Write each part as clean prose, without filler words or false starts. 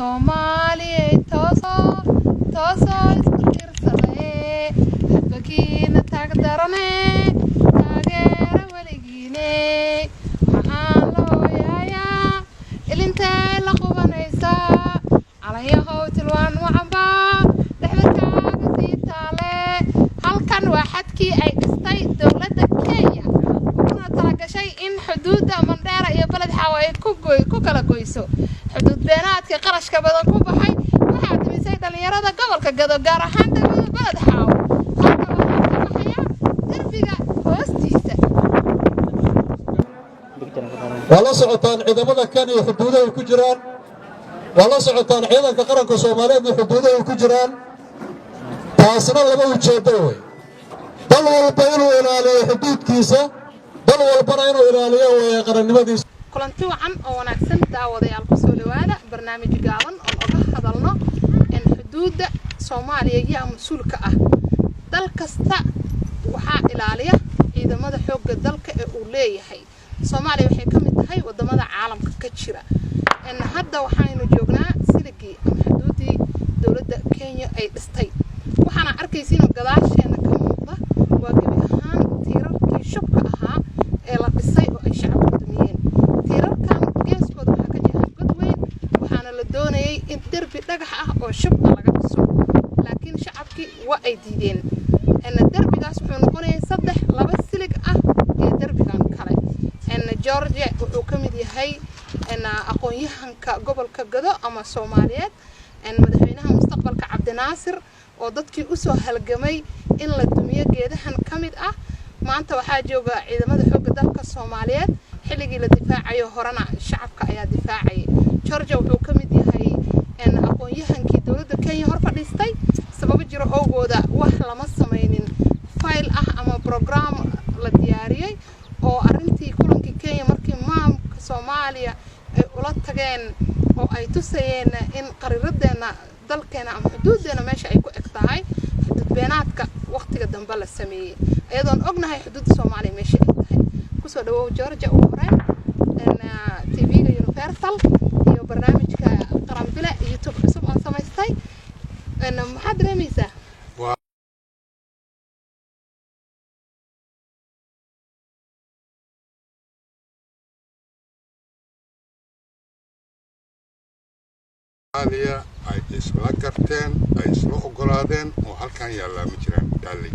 Soomaaliyay, toosoo toosoo, isku tiirsadee, hadbakiina taag darane, taageera weligiine. Waxaan la ooyaayaa, ilintee la qubanaysaa, calanyahow tilwaan wacanbaa dhexda kaaga sii taale. Halkan waa xadkii ay dhistay dowladda Kenya, uguna talagashay in xuduudda Mandheera iyo Beled Xaawo ay ku kala goyso. Xuduud beenaadka qarashka badan ku baxay waxaa dumisay dhallinyarada gobolka Gado, gaar ahaan degmada Beled Xaawo. Halka waxaa ka baxaya derbiga hoostiisa. Waa la socotaan ciidamada Kenya xuduudahay ku jiraan, waa la socotaan ciidanka qaranka Soomaaliyeedna xuduudahay ku jiraan. Taasna laba ujeeddo wey: dal walba inuu ilaaliyo xuduudkiisa, dal walbana inuu ilaaliyo weeye qarannimadiisa. Kulanti wacan oo wanaagsan, daawadayaal. Kusoo dhawaada barnaamij gaaban oon oga hadalno in xuduudda Soomaaliya yaa mas-uulka ah. Dal kasta waxaa ilaaliya ciidamada xoogga dalka ee uu leeyahay. Soomaaliya waxay ka mid tahay wadamada caalamka ka jira. Hadda waxaynu joognaa siligii ama xuduuddii dowladda Kenya ay dhistay. Waxaana arkaysiinoo gadaasheena ka muuqda waa gebi ahaan tiirarkii shubka ahaa ee la dhisay oo ay shacabku dumiyeen. Tiirarkan geeskooda waxaa ka jeexan god weyn, waxaana la doonayay in derbi dhagax ah oo shub ah laga dhiso, laakiin shacabkii waa ay diideen. Derbigaas wuxuu noqonayay saddex, laba silig ah iyo derbigan kale. Georgia wuxuu ka mid yahay aqoon-yahanka gobolka Gado ama Soomaaliyeed, madaxweynaha mustaqbalka Cabdinaasir oo dadkii usoo halgamay in la dumiyo geedahan ka mid ah. Maanta waxaa jooga ciidamada xoogga dalka Soomaaliyeed. Xilligii la difaacayo horena shacabka ayaa difaacayay. Georgia wuxuu ka mid yahay aqoon-yahankii dowladda Kenya hor fadhiistay. Sababo jiro owgooda wax lama samaynin fayl ah ama program la diyaariyey oo arrintii kulankii Kenya markii maamulka Soomaaliya ay ula tageen oo ay tusayeen in qariiradeenna dalkeena ama xuduuddeena meesha ay ku eg tahay. Xuduud beenaadka waqtiga dambe la sameeyey, iyadoon ognahay xuduudda Soomaaliya meesha ay tahay. Kusoo dhawow, Georgia, ugu horeyn TV-ga Universal iyo barnaamijka Qaranbile YouTube cusub oon samaystay. Maxaad dareemaysaa? Soomaaliya ay isla garteen, ay isla ogolaadeen oo halkan yaallaa ma jiraan daalley.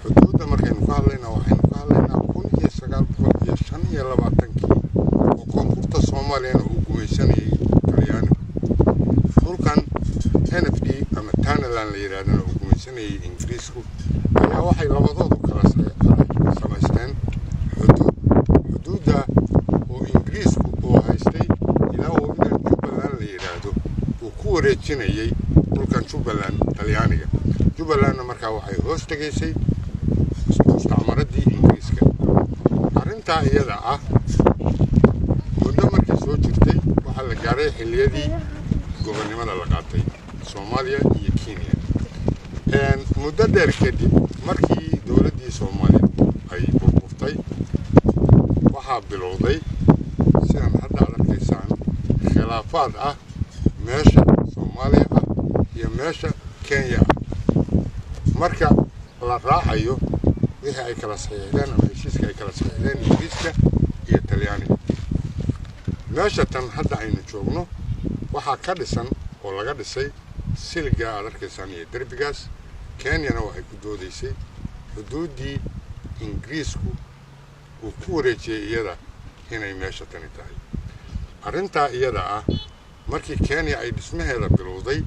Xuduudda markaynu ka hadlaynaa, waxaynu ka hadlaynaa 1925-kii oo koonfurta Soomaaliyana uu gumaysanayay Talyaanigu, dhulkan NFD ama Tanaland la yidhahdana uu gumaysanayay Ingiriisku, ayaa waxay labadoodu kala samaysteen xuduud. Xuduudda oo Ingiriisku uu haystay ilaa webigan Jubbaland la yidhaahdo, uu ku wareejinayay dhulkan Jubbaland Talyaaniga. Jubbalandna markaa waxay hoos tegaysay mustacmaradii Ingiriiska. Arrintaa iyada ah muddo markay soo jirtay, waxaa la gaaray xilliyadii gobonnimada la qaatay Soomaaliya iyo Kenya. Muddo dheer kadib, markii dowladdii Soomaaliya ay burburtay, waxaa bilowday, sidan hadda aad arkaysaan, khilaafaad ah meesha Soomaaliya ah iyo meesha Kenya ah, marka la raacayo wixii ay kala saxiixdeen ama heshiiska ay kala saxiixdeen Ingiriiska iyo Talyaaniga. Meesha tan hadda aynu joogno waxaa ka dhisan oo laga dhisay siligaa aad arkaysaan iyo derbigaas. Kenyana waxay ku doodaysay xuduuddii Ingiriisku uu ku wareejiyey iyada inay meesha tani tahay. Arrintaa iyada ah markii Kenya ay dhismaheeda bilowday,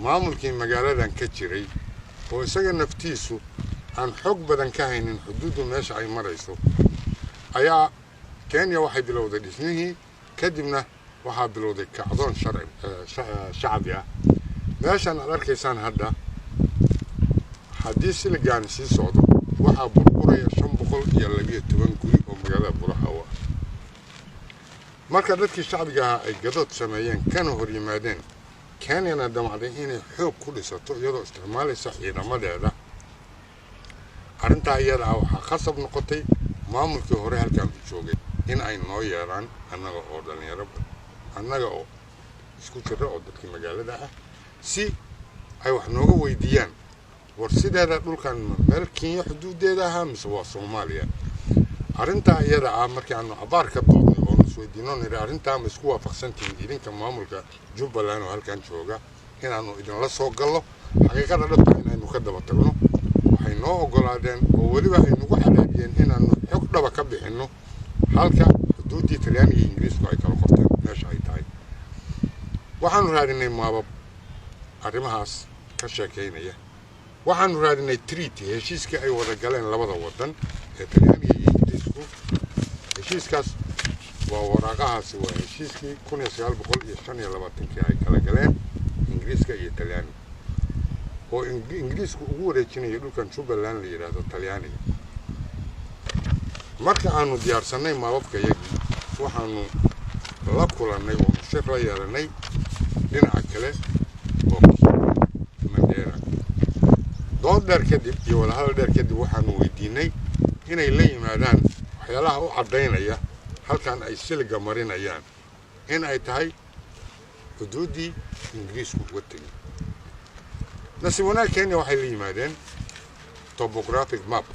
maamulkii magaaladan ka jiray oo isaga naftiisu aan xog badan ka haynin xuduuddu meesha ay marayso ayaa Kenya waxay bilowday dhismihii. Kadibna waxaa bilowday kacdoon sharci shacbi ah. Meeshan aad arkaysaan hadda, haddii siligaani sii socdo, waxaa burburaya 512 guri oo magaalada Buraxawo ah. Marka dadkii shacbiga ahaa ay gadood sameeyeen kana hor yimaadeen, Kenyana damacday inay xoog ku dhisato iyadoo isticmaalaysa ciidamadeeda, arrintaa iyada ah waxaa khasab noqotay maamulkii hore halkan u joogay in ay noo yeeraan annaga oo dhallinyaro, annaga oo Isku jira oo dadkii magaalada ah, si ay wax nooga weydiiyaan: war, sideeda dhulkan meel Kenya xuduudeeda ahaa mise waa Soomaaliya? Arrintaa iyada ah markii aanu cabaar ka doodnay oonu isweydiino, nidhi: "Arrintaa ma isku waafaqsantihiin idinka maamulka Jubbaland oo halkan jooga inaanu idinla soo gallo xaqiiqada dhabta inaynu ka daba tagno?" Waxay noo ogolaadeen oo weliba ay nagu cadaadiyeen inaanu xog dhaba ka bixinno halka xuduuddii Talyaaniga iyo Ingiriisku ay kala qorteen meesha ay tahay. Waxaanu raadinay maabab arrimahaas ka sheekaynaya. Waxaanu raadinay treaty, heshiiskii ay wada galeen labada waddan ee Talyaaniga iyo Ingiriisku. Heshiiskaas waa waraaqahaasi, waa heshiiskii 1925-kii ay kala galeen Ingiriiska iyo Talyaaniga, oo Ingiriisku ugu wareejinaya dhulkan Jubbaland la yidhaahdo Talyaaniga. Marka aanu diyaarsanay maababka yagii, waxaanu la kulannay oonu shir la yeelanay dhinaca kale oo Mandheera. Dood dheer kadib iyo wadahadal dheer kadib, waxaanu weydiinay inay la yimaadaan waxyaalaha u caddaynaya halkan ay siliga marinayaan in ay tahay xuduuddii Ingiriisku uga tegey. Nasiib wanaag, Kenya waxay la yimaadeen topographic map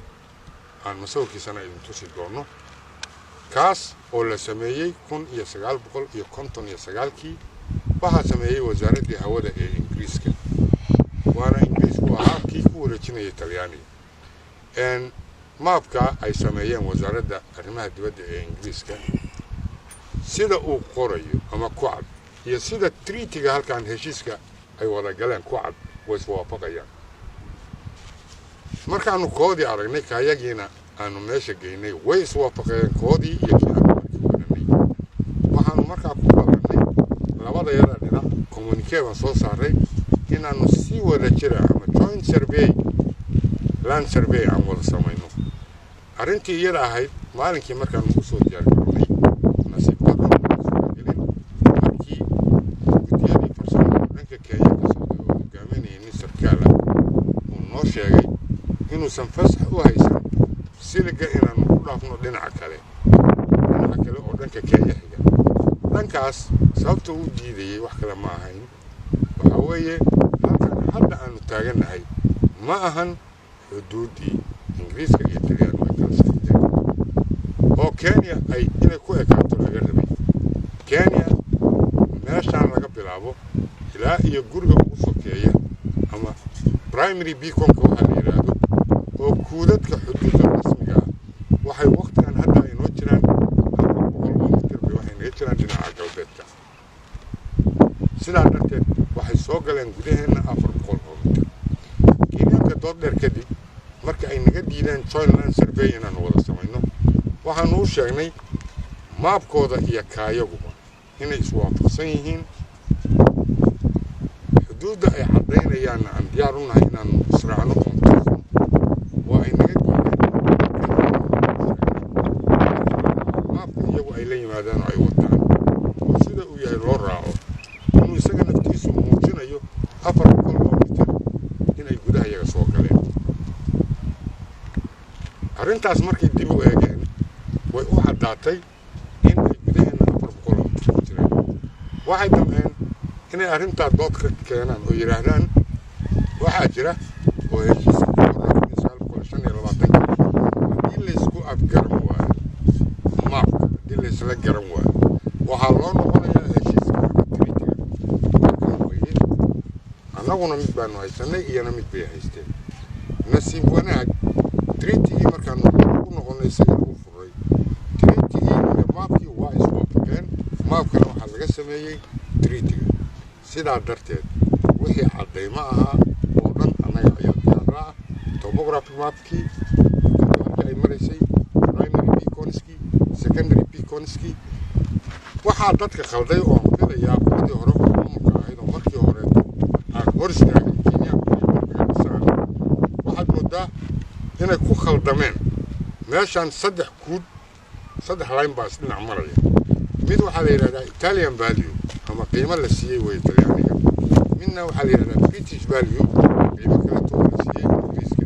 aan masawirkiisana idin tusi doono, kaas oo la sameeyey 1959-kii. Waxaa sameeyey wasaaraddii hawada ee Ingiriiska, waana Ingiriisku ahaa kii ku wareejinayay Talyaaniga. Maabka ay sameeyeen wasaaradda arrimaha dibadda ee Ingiriiska, sida uu qorayo ama ku cad iyo sida treaty-ga halkan heshiiska ay wada galeen ku cad, way iswaafaqayaan. Markaanu koodii aragnay, kaayagiina aanu meesha geynay, way iswaafaqeen koodii iyo kii aanu markii wadanay. Waxaanu markaa ku balannay labadayada dhinac, communique baan soo saaray, inaanu si wada jira ama joint survey, land survey aan wada samayno. Arrintii iyada ahayd maalinkii markaanu usoo diyaar garownay, nasiib darro ma suuragelin. Markii guddiyadii farsamada oo dhanka Kenya ka socday oo hogaaminayay nin sarkaal ah uu noo sheegay inuusan fasax u haysan siliga inaanu ku dhaafno dhinaca kale oo dhanka Kenya xiga. Dhankaas sababta uu diidayey wax kale ma ahayn, waxaa weeye halkan hadda aanu taagannahay ma ahan xuduuddii Ingiriiska iyo Talyaanu ay kala saxiixdeen oo Kenya ay inay ku ekaato laga rabay. Kenya meeshaan laga bilaabo ilaa iyo guriga ugu sokeeya ama primary beacon-ka waxaa la yidhaahdo oo kuudadka xuduudda rasmiga ah, waxay waqtigan hadda ay noo jiraan 400 oo mitir bay waxay naga jiraan dhinaca galbeedka. Sidaa darteed waxay soo galeen gudaheenna 400 oo mitir. Kenyaanka dood dheer kadib, marka ay naga diideen joint land survey inaanu wada samayno, waxaanu u sheegnay maabkooda iyo kaayaguba inay iswaafaqsan yihiin, xuduudda ay caddaynayaanna aan diyaar u nahay inaanu israacno oon toosno. Waa ay naga diideen. Maabka iyagu ay la yimaadaan oo ay wataan oo sida uu yahay loo raaco, inuu isaga naftiisu muujinayo 400 oo mitir inay gudaha iyaga soo galeen. Arrintaas markay dib u eegeen, way u caddaatay in ay gudaheenna 400 oo mitir ku jiraan. Waxay damceen inay arrintaa dood ka keenaan oo yidhaahdaan waxaa jira oo heshiiska ku qornaa 1925-kii, haddii laysku afgaran waayo maabka, haddii laysla garan waayo, waxaa loo noqonayaa heshiiska ama treaty-ga. Markaa weeye annaguna mid baanu haysanay, iyana mid bay haysteen. Nasiib wanaag, treaty-gii markaanu u noqonnay, isaga uu furay treaty-gii iyo maabkii waa iswaafaqeen. Maabkana waxaa laga sameeyey treaty-ga. Sidaa darteed wixii caddaymo ahaa oo dhan annaga ayaa diyaar ah: topographic mapkii halkii ay maraysay, primary beacons-kii, secondary beacons-kii. Waxaa dadka khalday oo aan filayaa qoladii hore oo maamulka ahayd oo markii horeeto aan hor istaagin Kenyaanku iyo darbiga dhisaan, waxaad moodaa inay ku khaldameen. Meeshaan saddex kuud, saddex line baa isdhinac maraya. Mid waxaa la yidhahdaa Italian value ama qiimo la siiyey way Talyaaniga. Midna waxaa la yidhahdaa British value, qiimo kaleeto oo la siiyey Ingiriiska.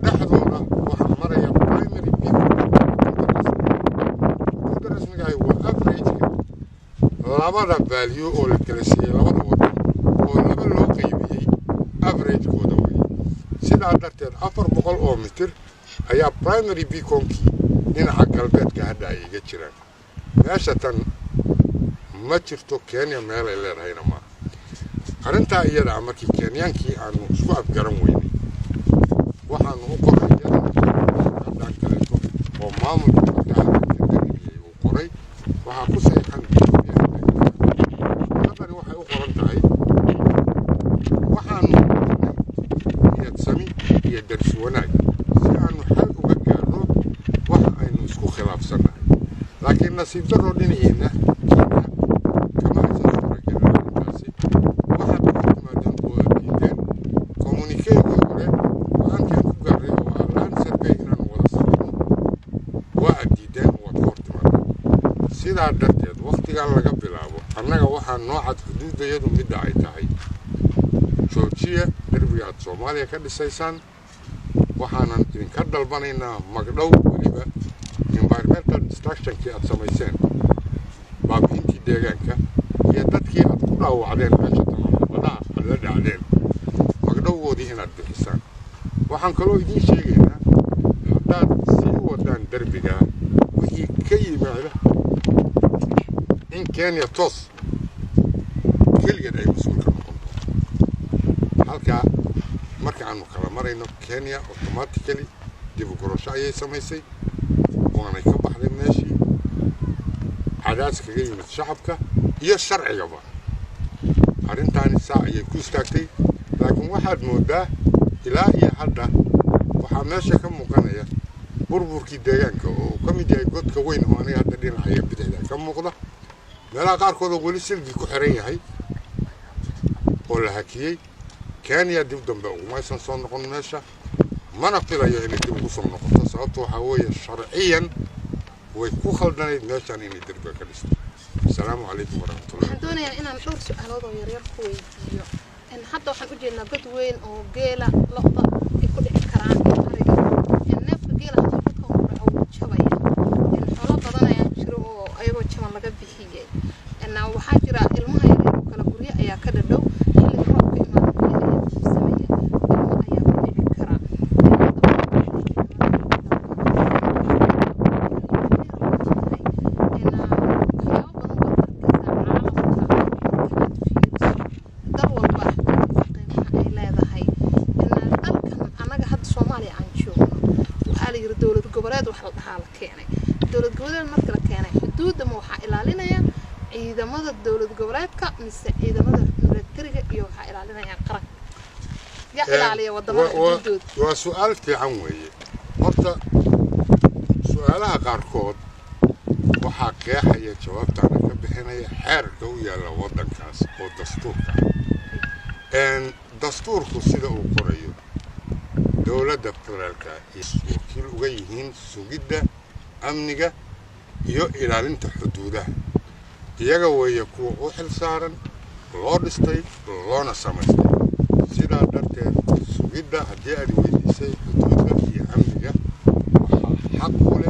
Dhexdooda waxaa maraya primary beacon. Xuduudda rasmiga ahi waa average-ka labada Labada value oo la kala siiyey labada wadan oo laba loo qaybiyey averagekooda weeye. Sidaa darteed 400 oo mitir ayaa primary beaconkii dhinaca galbeedka hadda ay iga jiraan. Meesha tan ma jirto Kenya meelay leedahayna maaha. Arrintaa iyada ah markii Kenyaankii aanu isku afgaran weynay, waxaanu u qoray iyada haddaan kaleeto oo maamulka markaa ka dageliyey uu qoray. Waxaa ku saxiixan haddani, waxay u qoran tahay: waxaanu niyad sami iyo darsi wanaag si aanu xal uga gaarno waxa aynu isku khilaafsannahay, laakiin nasiib darro dhinaciina Kenya kama aysan suuragelin arrintaasi. Waxaad ku timaadeen oo aad diideen communiquegii hore go-aankaan ku gaarray oo ah land survey inaanu wada samayno. Waa aad diideen oo waad ka hor timaadeen. Sidaa darteed wakhtigan laga bilaabo annaga waxaa noo cad xuduuddayadu midda ay tahay. Joojiya derbiga aad Soomaaliya ka dhisaysaan. Waxaanan idinka dalbanaynaa magdhow, weliba environmental destructionkii aad samayseen, baabi'intii deegaanka iyo dadkii aad ku dhaawacdeen meesha tamaxabadaha aad la dhacdeen, magdhowgoodii inaad bixisaan. Waxaan kaloo idiin sheegaynaa, haddaad sii wadaan derbigaa, wixii ka yimaada in Kenya toos keligeed ay mas-uul ka noqon doonto. Halkaa marka aanu kala marayno, Kenya automatically dib u gurasho ayay samaysay, waanay ka baxday meeshii, cadaas kaga yimid shacabka iyo sharcigaba. Arrintaani saa ayay ku istaagtay, laakiin waxaad moodaa ilaa iyo hadda waxaa meesha ka muuqanaya burburkii deegaanka oo uu ka mid yahay godka weyn oo aniga hadda dhinacaya bidixda ka muuqda, meelaha qaarkood oo weli silgii ku xiran yahay oo la hakiyey. Kenya dib dambe ugumaysan soo noqon meesha, mana filayo inay dib ugu soo noqoto. Sababta waxaa weeye, sharciyan way ku khaldanayd meeshan inay derbiga ka dhisto. Asalaamu calaykum waraxmatullahi. Waxaan doonayaa inaan dhowr su-aalood oo yaryar ku weydiiyo. Hadda waxaan ujeednaa god weyn oo geela, lo'da ay ku dhici karaan, ariga. Neefka geela haddii godkan ku dhaco, wuu jabaya. Xoolo badan ayaa jiro oo ayagoo jaban laga bixiyey. Waxaa jira ilmaha yaryar oo kale, guryo ayaa ka dhadhow. Xilliga roobka imaada, guryo ayaa buuxsamaya, ilmo ayaa ku dhici kara. Waxyaabo badan baad arkaysaa caalamka marka aad fiiriso dal walba xuduuddiisa qiimaha ay leedahay. Dalkan annaga hadda Soomaaliya aan joogno, waxaa la yiri dowlad goboleed wax la dhahaa la keenay. Dowlad goboleed marka la keenay, xuduudda ma waxaa ilaalinaya ciidamada dowlad goboleedka mise ciidamada militariga iyo waxaa ilaalinaya qaranka? Yaa ilaaliya wadamada xuduudooda? Waa su-aal fiican weeye. Horta su-aalaha qaarkood waxaa qeexaya, jawaabtaana ka bixinaya xeerka u yaalla waddankaas oo dastuurka ah. Dastuurku sida uu qorayo, dowladda federaalka wakiil uga yihiin sugidda amniga iyo ilaalinta xuduudaha. Iyaga weeye kuwa u xil saaran, loo dhistay, loona samaystay. Sidaa darteed sugidda, haddii aad weydiisay, xuduudda iyo amniga waxaa xaq u leh